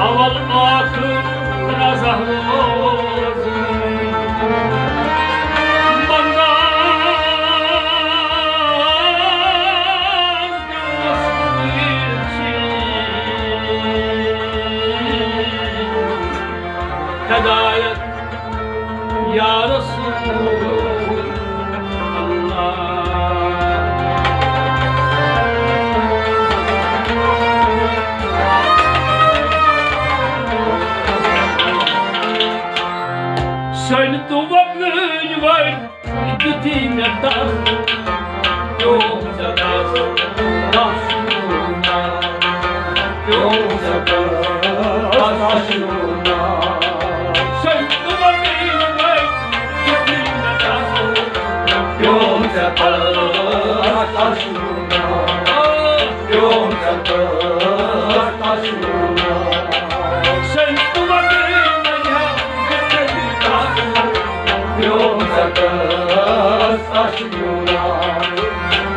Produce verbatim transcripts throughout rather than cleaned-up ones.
اول ٲخر رضا روزُن۔ منگان تسویر چھِ ہدایت یا رسول اللہ۔ سٔنۍ تہٕ وۄگٕنۍ وۄنۍ دیُتُے مےٚ تس، پیوم ژےٚ تس دس نوٗنا، پیوم ژےٚ تس دس نوٗنا۔ سٔنۍ تہٕ وۄگٕنۍ وۄنۍ دیُتُے مےٚ تس، پیوم ژےٚ تس دس نوٗنا، پیوم ژےٚ تس دس نوٗنا۔ سٔنۍ تہٕ وۄگٕنۍ وۄنۍ دیُتُے مےٚ تس، پیوم ژےٚ تس دس نوٗنا،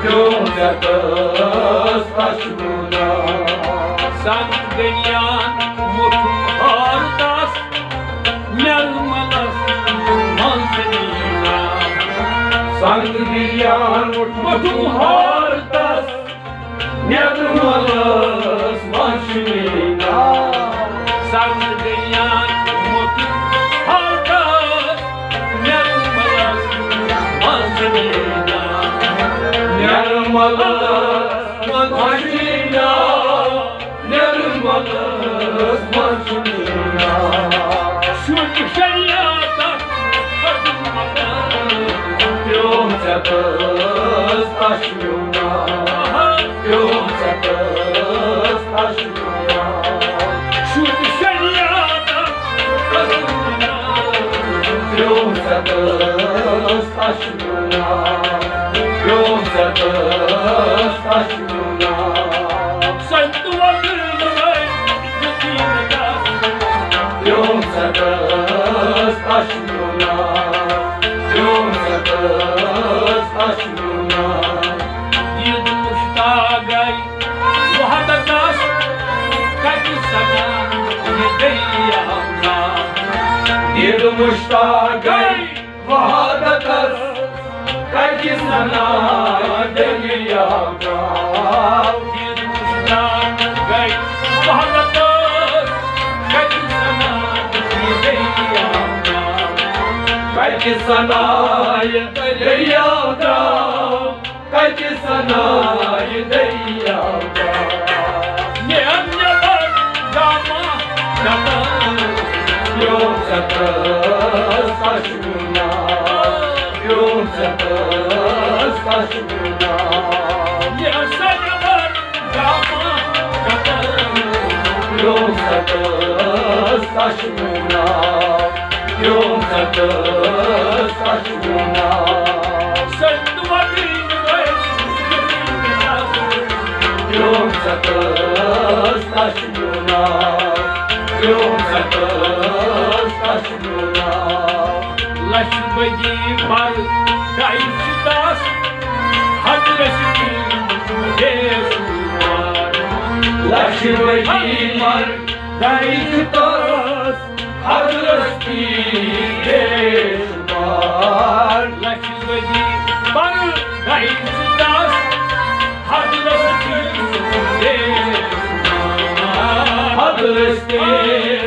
پیوم ژےٚ تس دس نوٗنا۔ سنگ دنیان موٚٹھُم ہار تس، نرملس منٛز زمیٖنا۔ سنگ دنیان موٚٹھُم ہار تس، نرملس منٛز زمیٖنا۔ سنگ دنیان موٚٹھُم ہار تس، نرملس منٛز زمیٖنا۔ نرملس منٛز زمیٖنا۔ نرملس منٛز زمیٖنا۔ شُد شریعتس پیوم ژےٚ تس دس نوٗنا، پیوم ژےٚ تس دس نوٗنا۔ شُد شریعتس پیوم ژےٚ تس دس نوٗنا، پیوم ژےٚ تس دس نوٗنا۔ سٔنۍ تہٕ وۄگٕنۍ وۄنۍ دیُتُے مےٚ تس، پیوم ژےٚ تس دس نوٗنا، پیوم ژےٚ تس دس نوٗنا۔ دید مشتاق گے وحدتس، کتہِ سنا یہ دٔریاو گام۔ دید مشتاق گے وحدتس، کتہِ سنا دٔریاو گام۔ دید مشتاق گے وحدتس، کتہِ سنا یہ دٔریاو گام۔ کتہِ سنا یہ دٔریاو گام۔ کتہِ سنا یہ دٔریاو گام۔ نیم نٮ۪بر گامہ گژھان۔ پیوم ژےٚ تس دس نوٗنا، پیوم ژےٚ تس دس نوٗنا۔ نیم سا نٮ۪بر گامہ گژھان۔ پیوم ژےٚ تس دس نوٗنا، پیوم ژےٚ تس دس نوٗنا۔ سٔنۍ تہٕ وۄگٕنۍ وۄنۍ دیُتُے مےٚ تس، پیوم ژےٚ تس دس نوٗنا، پیوم ژےٚ تس دس نوٗنا۔ لچھ بٔدی پر گے چھِ تس، حضرت کی بے شمار۔ لچھ بٔدی پر گے چھِ تس، حضرت کی بے شمار۔ لچھ بٔدی پر گے چھِ تس، حضرت کی بے شمار۔ حضرت کی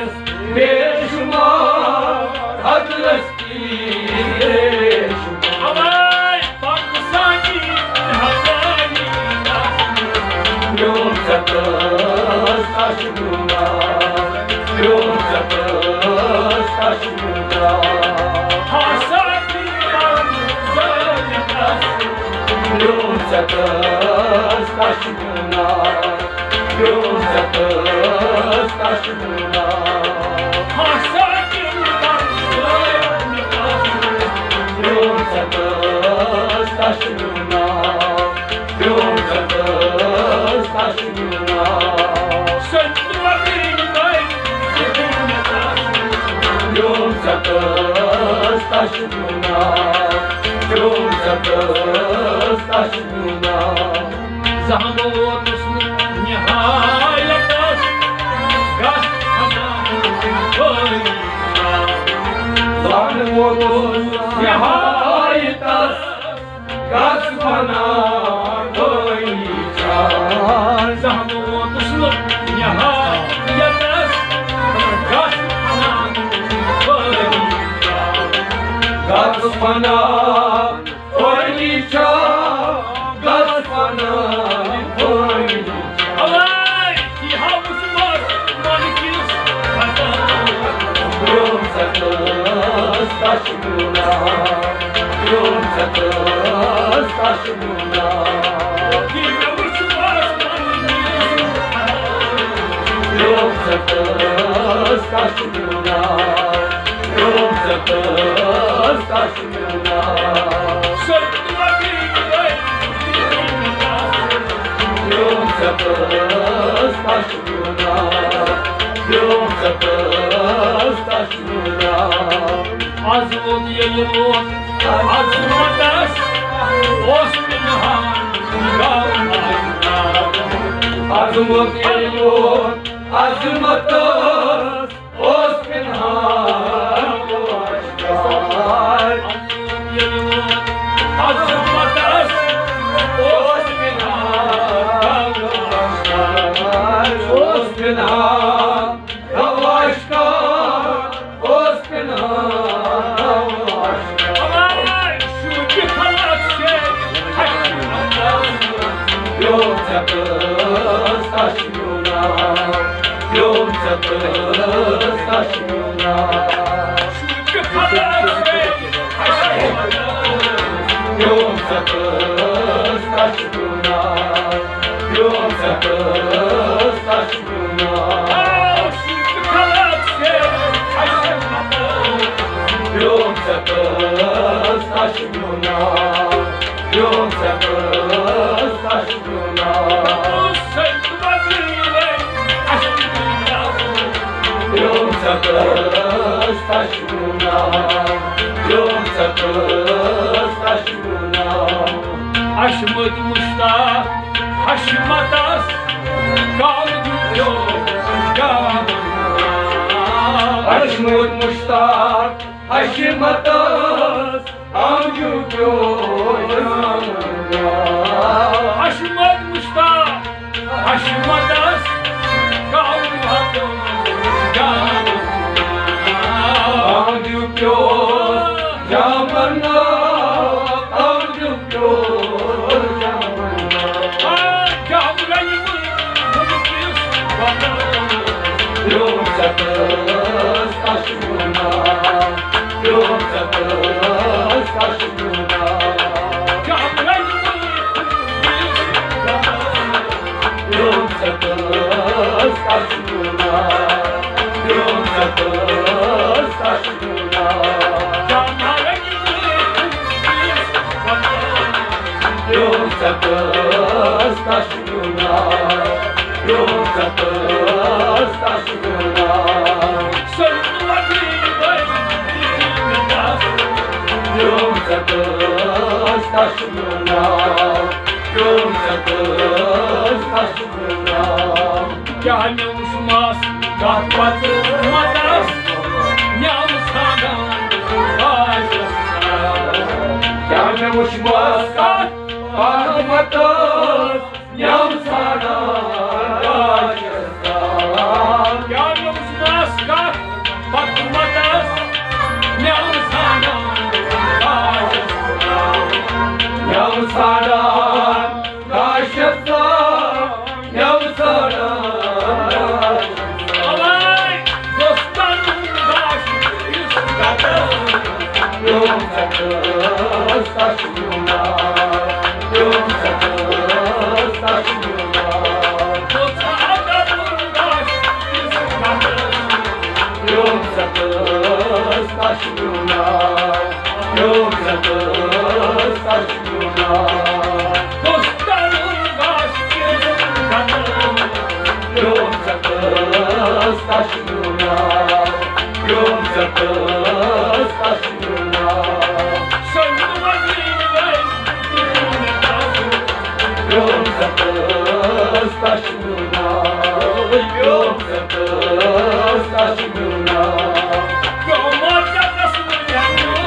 بے شمار، حضرت کی بے شمار۔ اوے پاکستانی حضاری پیوم ژےٚ تس دس نوٗنا، پیوم ژےٚ تس دس نوٗنا۔ ہسا کی پیوم ژےٚ تس دس نوٗنا، پیوم ژےٚ تس دس نوٗنا۔ ہسا کی پیوم ژےٚ تس دس نوٗنا۔ پیوم ژےٚ تس دس نوٗنا۔ سٔنۍ تہٕ وۄگٕنۍ وۄنۍ دیُتُے مےٚ تس، پیوم ژےٚ تس دس نوٗنا، پیوم ژےٚ تس دس نوٗنا۔ زانٛہہ ووتُس نہٕ نہایتس، گژھ نہایتس گژھ فنا فٲنی چھا۔ زانٛہہ ووتُس نہٕ نہایتس گژھ فنا فٲنی چھا۔ گژھ فنا فٲنی چھا، گژھ فنا فٲنی چھا۔ اوے، یہِ ہا وُچھ بس من کِس خطا۔ برٛونٛہہ ژےٚ کٔژ تشمیٖنا، برٛونٛہہ ژےٚ کٔژ تشمیٖنا۔ یہِ مےٚ وُچھ بس من کِس خطا۔ برٛونٛہہ ژےٚ کٔژ تشمیٖنا، برٛونٛہہ ژےٚ کٔژ تشمیٖنا۔ آز ووت ییٚلہِ ووت عظمتس، اوس پِنہان گام آشنا۔ آز ووت ییٚلہِ ووت عظمتس، اوس پِنہان آشکار۔ ییٚلہِ ووت عظمتس، اوس پِنہان آشکار۔ اوس پِنہان آشکار، اوس پِنہان آشکار۔ برٛونٛہہ ژےٚ کٔژ تشمیٖنا، برٛونٛہہ ژےٚ کٔژ تشمیٖنا۔ برٛونٛہہ ژےٚ کٔژ تشمیٖنا، برٛونٛہہ ژےٚ کٔژ تشمیٖنا۔ برٛونٛہہ ژےٚ کٔژ تشمیٖنا، برٛونٛہہ ژےٚ کٔژ تشمیٖنا۔ برٛونٛہہ ژےٚ کٔژ تشمیٖنا، برٛونٛہہ ژےٚ کٔژ تشمیٖنا۔ حشمت مشتاق حشمتس گام دیُت پیوٚو جام۔ حشمت مشتاق حشمتس گام دیُت پیوٚو جام۔ حشمت مشتاق حشمتس گام دیُت پیوٚو جام۔ گام دیُت پیوٚو جامن، گام دیُت پیوٚو جامن۔ آ، جام رنگہِ منٛز کِس وطنس۔ برٛونٛہہ ژےٚ کٔژ تشمیٖنا، برٛونٛہہ ژےٚ کٔژ تشمیٖنا۔ جام رنگہِ منٛز کِس وطنس۔ برٛونٛہہ ژےٚ کٔژ تشمیٖنا، برٛونٛہہ ژےٚ کٔژ تشمیٖنا۔ برٛونٛہہ ژےٚ کٔژ تشمیٖنا، برٛونٛہہ ژےٚ کٔژ تشمیٖنا۔ برٛونٛہہ ژےٚ کٔژ تشمیٖنا، برٛونٛہہ ژےٚ کٔژ تشمیٖنا۔ کیٛاہ مےٚ وُچھ مس کتھ پتہٕ متس، نِیاو ژھانٛڈان باجس۔ کیٛاہ مےٚ وُچھ مس کتھ پتہٕ متس، نِیاو ژھانٛڈان باجس۔ کیٛاہ مےٚ وُچھ مس کتھ پتہٕ متس، نِیاو ژھانٛڈان باجس۔ نِیاو ژھانٛڈان گاشس تام، نِیاو ژھانٛڈان۔ اوے، دوستن ہُنٛد گاش یُس گتس۔ برٛونٛہہ ژےٚ کٔژ تشمیٖنا، برٛونٛہہ ژےٚ کٔژ تشمیٖنا۔ دوستن ہُنٛد گاش یُس گتس۔ برٛونٛہہ ژےٚ کٔژ تشمیٖنا، برٛونٛہہ ژےٚ کٔژ تشمیٖنا۔ دوستن ہُنٛد گاش یُس گتس۔ برٛونٛہہ ژےٚ کٔژ تشمیٖنا، برٛونٛہہ ژےٚ کٔژ تشمیٖنا۔ برٛونٛہہ ژےٚ کٔژ تشمیٖنا، برٛونٛہہ ژےٚ کٔژ تشمیٖنا۔ برٛونٛہہ ژےٚ کٔژ تشمیٖنا۔